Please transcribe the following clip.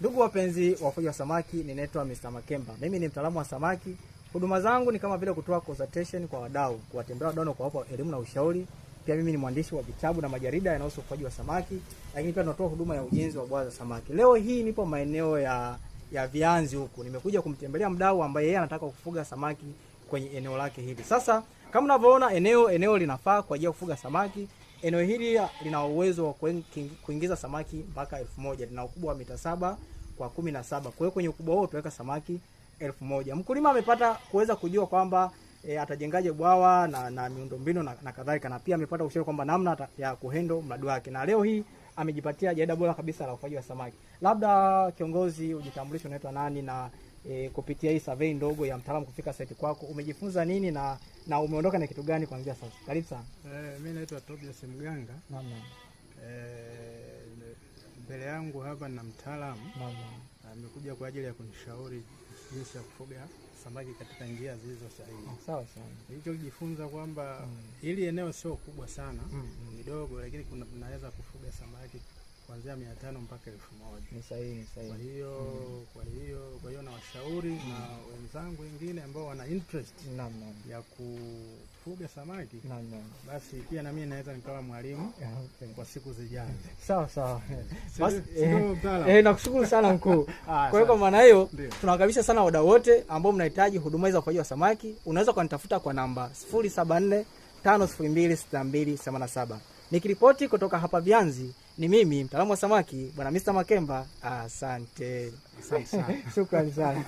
Ndugu wapenzi wa ufugaji wa samaki, ninaitwa Mr. Makemba. Mimi ni mtaalamu wa samaki. Huduma zangu ni kama vile kutoa consultation kwa wadau, kuwatembelea wadau na kuwapa elimu na ushauri. Pia mimi ni mwandishi wa vitabu na majarida yanayohusu ufugaji wa samaki, lakini pia tunatoa huduma ya ujenzi wa bwawa za samaki. Leo hii nipo maeneo ya Vianzi huku. Nimekuja kumtembelea mdau ambaye yeye anataka kufuga samaki kwenye eneo lake hili. Sasa kama unavyoona eneo linafaa kwa ajili ya kufuga samaki. Eneo hili lina uwezo wa kuingiza samaki mpaka 1000. Lina ukubwa wa mita 7 kwa 17. Kwa hiyo kwenye ukubwa huo utaweka samaki 1000. Mkulima amepata kuweza kujua kwamba atajengaje bwawa na miundombinu na kadhalika, na pia amepata ushauri kwamba namna ya kuhandle mradi wake. Na leo hii amejipatia jarida bora kabisa la ufugaji wa samaki. Labda kiongozi, ujitambulishe, unaitwa nani na kupitia hii survey ndogo ya mtaalamu kufika site kwako umejifunza nini na umeondoka na kitu gani kuanzia sasa? Karibu sana. Mimi naitwa Tobias Mganga. Naam. Mbele yangu hapa na mtaalamu. Naam. Amekuja kwa ajili ya kunishauri jinsi ya kufuga samaki katika njia zilizo sahihi. Sawa sawa. Nilichojifunza kwamba hili eneo sio kubwa sana, ni dogo, lakini naweza kufuga samaki kuanzia 500 mpaka 1000. Ni sahihi, ni sahihi. Kwa hiyo nawashauri na wenzangu wengine ambao wana interest Naam, naam. ya kufuga samaki. Naam, naam. Basi pia na mimi naweza nikawa mwalimu kwa siku zijazo. Sawa sawa. Basi Mtaalamu? Nakushukuru sana mkuu. Kwa hiyo kwa maana hiyo tunawakaribisha sana wadau wote ambao mnahitaji huduma za ufugaji wa samaki. Unaweza kunitafuta kwa namba 074 502 6287. Nikiripoti kutoka hapa Vianzi ni mimi mtaalamu wa samaki Bwana Mr. Makemba. Asante. Asante sana. Shukrani sana.